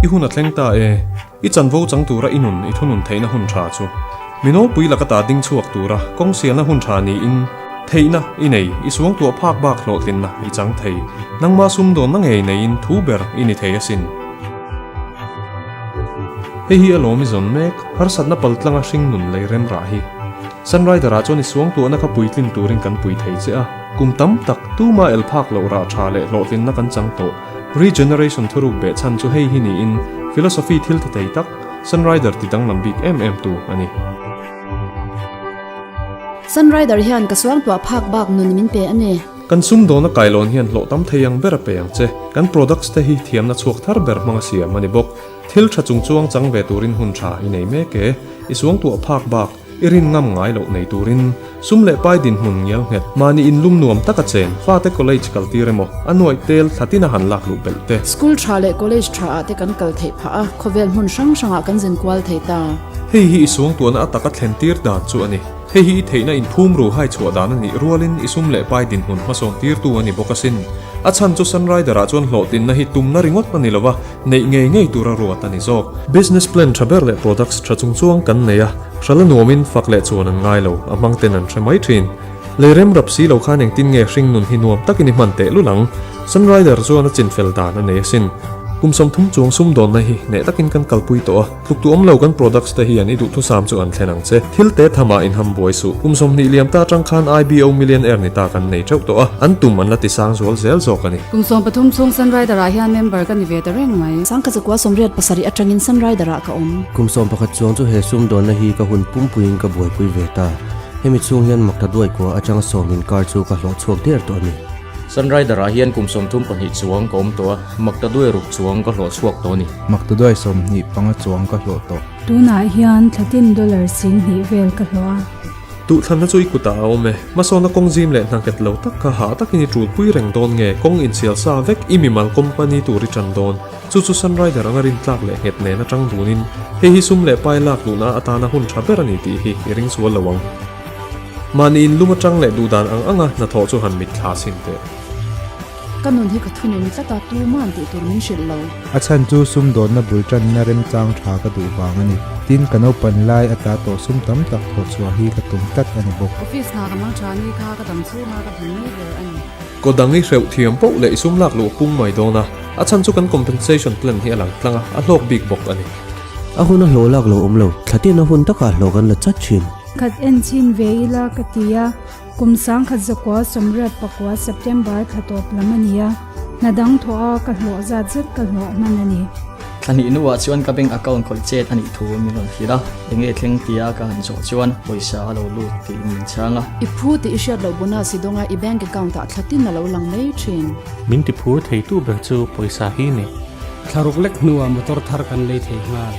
I hun a thleng ta e. I chanvo chang tura i nun i thunun theihna hun tha chu mi nawlpui laka ta ding chhuak tura kawng sialna hun tha niin theihna i nei, i suangtuah phak bak hlawhtlinna i chang thei. Nangma sumdawnna ngei neiin thu ber i ni thei asin. Hei hi a lawm i zawn mek, harsatna paltlanga hringnun lei rem rah hi. Sunrider-ah chuan i suangtuahna kha puitlin turin kan pui thei che a, kum tam tak tuma el phak loh rah tha leh hlawhtlinna kan chang tawh. Regeneration thuruk beh chhan chu hei hi niin philosophy thil ti thei tak, Sunrider ti danglam bik em em tu a ni. Sunrider hian ka suangtuah phak bak nun min pe a ni. Kan sumdawna kailawn hian hlawh tam thei ang ber a pe ang che. Kan products te hi thiamna chhuak thar ber hmanga siam a ni bawk. Thil tha chung chuang chang ve turin hun tha i nei mek e. I suangtuah phak bak i rin ngam ngai loh nei turin sum leh pai dinhmun ngial nghet mahni inlum nuam taka chen fate college kal tir emaw a nuaih tel thla tina han lak luh belh te. School tha leh college tha ah te kan kal theih phah a, khawvel hmun hrang hrangah kan zin kual thei ta. Hei hi i suangtuahna a taka thlen tir dan chu a ni. Hei hi i theihna inphum ru hai chhuah dan a nih rualin i sum leh pai dinhmun hmasawn tirtu a ni bawk asin. A chhan chu Sunrider-ah chuan hlawhtlinna hi tumna ringawt a ni lo va, neih ngei ngei tura ruat a ni zawk. Business plan tha ber leh products tha chung chuang kan nei a, hrala nuamin fak leh chuan an ngai lo, a hmang ten an hre mai thin. Lei rem rap si lo khan engtin nge hring nun hi nuam takin i hman teh lul ang? Sunrider chuan a chinfel dan a nei asin. Kum 30 chuang sumdawnna hi hneh takin kan kalpui tawh a. Tluk tu awm lo kan products te hian i duhthusam chu an thlen ang che. Thil te tham ah inham buai suh. Kum 20 liam ta atang khan IBO millionaire ni ta kan nei teuh tawh a, an tum an la ti sang zual zel zawk a ni. Kum 13 chhung Sunrider ah hian member ka ni ve ta reng mai. Sangkachakua 87 atangin Sunrider ah ka awm. Kum 11 chuang chu he sumdawnna hi ka hun pumpuiin ka buaipui ve ta. Hemi chhung hian makta duai kua atanga sawm inkar chu ka hlawh chhuak der tawh a ni. Sunrider ah hian kum 32 chuang ka awm tawh a, makta duai ruk chuang ka hlawh chhuak tawh a ni. Makta duai 25 chuang ka hlawh tawh. Tunah hian thlatin dollar 2000 vel ka hlawh a. Duhthlanna chu i kutah a awm e. Hmasawnna kawng zim leh hna nghet lo tak kha hah takin i tul pui reng dawn nge kawng insial sa vek i mimal company tur i tan dawn. Chu chu Sunrider anga rintlak leh nghet nen atang dunin hei hi sum leh pai lak luhna atana hun tha ber a ni tih hi i ring sual lo ang. Mahni inlum atang leh duhdan ang anga hnathawh chu han mitthla chhin teh. Ka nun hi ka thunun tlat a, tuman tih tur min hrilh lo. A chhan chu sumdawnna bul tanna remchang tha ka duh vang a ni. Tin, ka naupan lai ata tawh sum tam tak thawh chhuah hi ka tum tlat a ni bawk. Office hna ka mang tha ni kha ka dam chhunga ka hmu ni ber a ni. Kaw dang i hreuh thiam poh leh i sum lak luh pung mai dawn a, a chhan chu kan compensation plan hi a lang tlang a, a hlawk bik bawk a ni. A hun a hlawh lak lo awm lo, thlatin a hun takah hlawh kan la chat thin. Khat en chin ve ila ka ti a, kum 1989 September thla tawp lam a ni a, hna dang thawh a ka hlawh zat zet ka hlawh hman a ni. Thla hnih hnuah chuan ka bank account khawih chet a nih thu min rawn hrilh a, enge thleng tia ka han zawh chuan pawisa a lo lut tiin min chhang a. I phu tih i hriat loh bonus i dawnga i bank account ah thla tin a lo lang mai thin. Min ti phur theitu ber chu pawisa hi ni. Thlaruk lek hnuah motor thar kan lei thei nghal.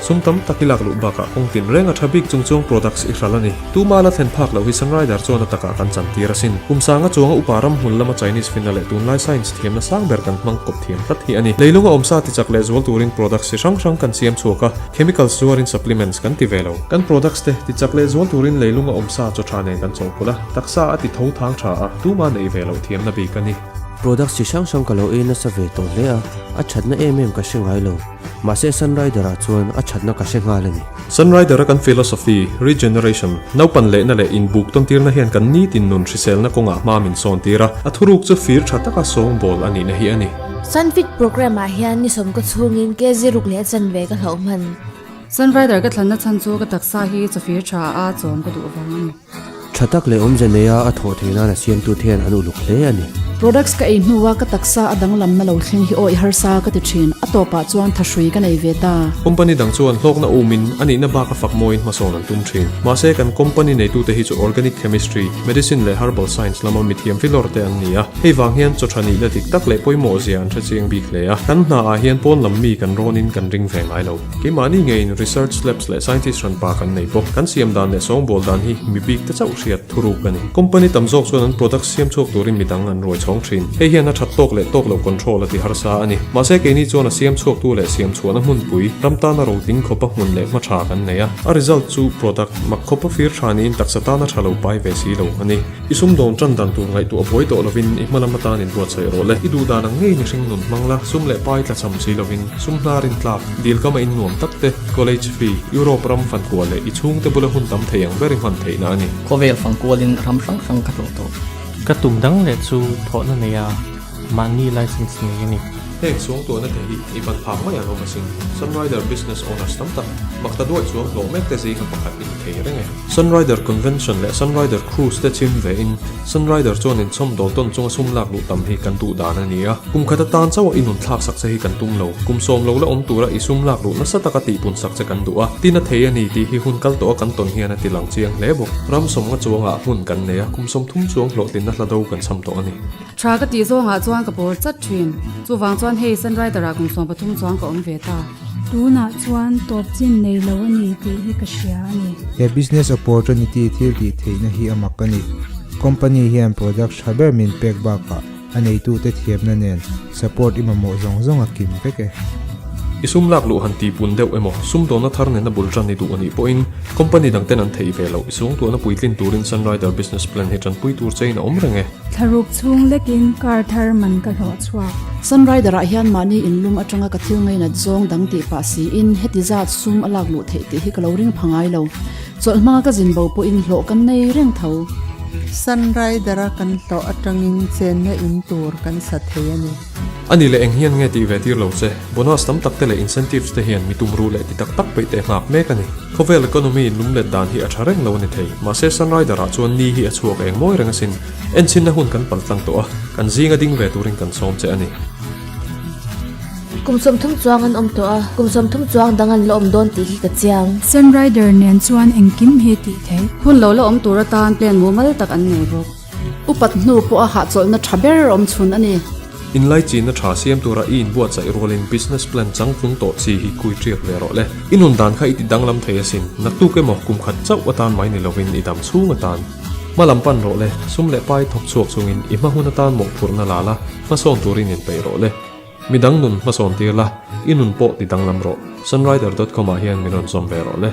Sum tam tak i lak luh bakah kawng tin reng a tha bik chung chuang products i hral a ni. Tuma la thlen phak loh hi Sunrider chuan a takah kan chan tir asin. Kum sanga chuanga upa ram hmun lama Chinese finna leh tunlai science thiamna sang ber kan hmang kawp thiam tlat hi a ni. Leilunga awmsa ti chak leh zual turin products chi hrang hrang kan siam chhuak a, chemicals zuarin supplements kan ti ve lo. Kan products te ti chak leh zual turin leilunga awmsa chaw tha nen kan chawhpawlh a, taksa a ti tho thang tha a, tuma neih ve loh thiamna bik a ni. Products chi hrang hrang ka lo ei nasa ve tawh hle a, a thatna em em ka hre ngai lo. Mahse Sunrider-ah chuan a thatna ka hre nghal a ni. Sunrider-a kan philosophy, regeneration, naupan lehna leh inbuk tawntirna hian kan nitin nun hriselna kawngah hma min sawn tir a, a thuruk chu fir tha taka sawngbawl a nihna hi a ni. Sunfit program-ah hian ni sawm ka chhungin kg ruk leh chanve ka hlauh hman. Sunrider ka thlanna chhan chu ka taksa hi chawfir tha a chawm ka duh vang a ni. Tha tak leh awmze neia a thawh theih nan a siamtute hian an uluk hle a ni. Products ka ei hnua ka taksa a danglamna lo thleng hi awi harsa ka ti thin. A tawpah chuan thahrui ka nei ve ta. Company dang chuan hlawkna umin a nihna bak a fak mawiin hmasawn an tum thin. Mahse kan company neitute hi chu organic chemistry, medicine leh herbal science lama mithiam filawr te an ni a. Hei vang hian chaw tha nihna dik tak leh pawimawh zia an hre chiang bik hle a. Kan hna ah hian pawn lam mi kan rawnin kan ring ve ngai lo. Keimahni ngeiin research labs leh scientist hran pa kan nei bawk. Kan siam dan leh sawngbawl dan hi mi bik te chauh hriat thuruk a ni. Company tam zawk chuan an product siam chhuak turin midang an ruai chhawng. chhawng thin. Hei hian a that tawk leh tawk loh control a ti harsa a ni. Mahse keini chuan a siam chhuaktu leh siam chhuahna hmunpui, ram tana rotling khawpa hmun leh hma tha kan nei a. A result chu product mak khawpa fir tha niin taksa tana tha lo pai ve si lo a ni. I sumdawn tan dan tur ngaihtuah buai tawh lovin i hmalam atan inbuatsaih rawh le. I duh dan ang ngei mihring nun hmang la, sum leh pai tlachham si lovin, sum hnar in tlak, dil kama in nuam tak te, college fee, Europe ram fankual leh i chhungte bula hun tam thei ang ber i hman theihna a ni. Khawvel fankualin ram hrang hrang ka tlawh tawh. Ka tum dang leh chu thawhna nei a, mahni license nei a ni. Heng suangtuahna te hi i ban phak mai ang awm asin. Sunrider Business Owners tam tak, makta duai chuang hlawh mek te zinga pakhat i ni thei reng e. Sunrider Convention leh Sunrider Cruise te chim ve in, Sunrider chuan inchawm dawl tawn chunga sum lak luh tam hi kan duh dan a ni a. Kum khat atan chauh a i nun thlak sak che hi kan tum lo. Kum sawm lo la awm tura i sum lak luh nasa taka tihpun sak che kan duh a. Tin a thei a ni tih hi hun kal tawh a kan tawn hian a ti lang chiang hle bawk. Ram sawmnga chuangah hmun kan nei a, kum 30 chuang hlawhtlinna hla do kan cham tawh a ni. Tha ka tih zawngah chuan ka bawr chat thin. Chuvang chuan hei Sunrider-ah kum 13 chuang ka awm ve ta. Tunah chuan tawp chin nei lo a ni tih hi ka hria a ni. He business opportunity thil tih theihna hi a mak a ni. Company hian product tha ber min pek bakah a neitute thiamna nen support i mamawh zawng zawng a kim vek e. I sum lak luh han tihpun deuh emaw, sumdawnna thar nena bul tan i duh a nih pawhin company dangten an theih ve loh i suangtuahna puitlin turin Sunrider Business Plan hi tanpui tur chein a awm reng e. Thlaruk chhung lekin car thar man ka hlawh chhuak. Sunrider ah hian mahni inlum atanga ka thil ngainat zawng dang tih pah siin heti zat sum a lak luh theih tih hi ka lo ring pha ngai lo. Chawlh hmanga ka zin bo pawhin hlawh kan nei reng tho. Sunrider a kan hlawh atangin chenna in tur kan sa thei a ni. A ni leh eng hian nge tih ve tir lo che? Bonus tam tak te leh incentives te hian mi tum ruh leh ti tak tak peih teh nghak mek a ni. Khawvel economy in lumlet dan hi a tha reng lo a ni thei. Mahse Sunrider ah chuan ni hi a chhuak eng mawi reng asin. Enchhinna hun kan pal tlang tawh a, kan zinga ding ve turin kan sawm che a ni. Kum 30 chuang an awm tawh a, kum 30 chuang dang an la awm dawn tih hi ka chiang. Sunrider nen chuan engkim hi tih theih. Hun lo la awm tur atan plan mumal tak an nei bawk. Upat hnu pawh a hahchawlhna tha ber awm chhun a ni. Inlaichina tha siam tura i inbuatsaih rualin business plan changtlung tawh chi hi kui tiak ve rawh le. I nun dan kha i ti danglam thei asin. Naktuk emaw kum khat chauh atan mai ni lovin i dam chhung atan. Hma lam pan rawh le, sum leh pai thawk chhuak chungin i hma hun atan mawhphurhna la la, hmasawn turin inpeih rawh le. Midang nun hmasawn tir la, i nun pawh ti danglam rawh. Sunrider dot com ah hian min rawn zawm ve rawh le.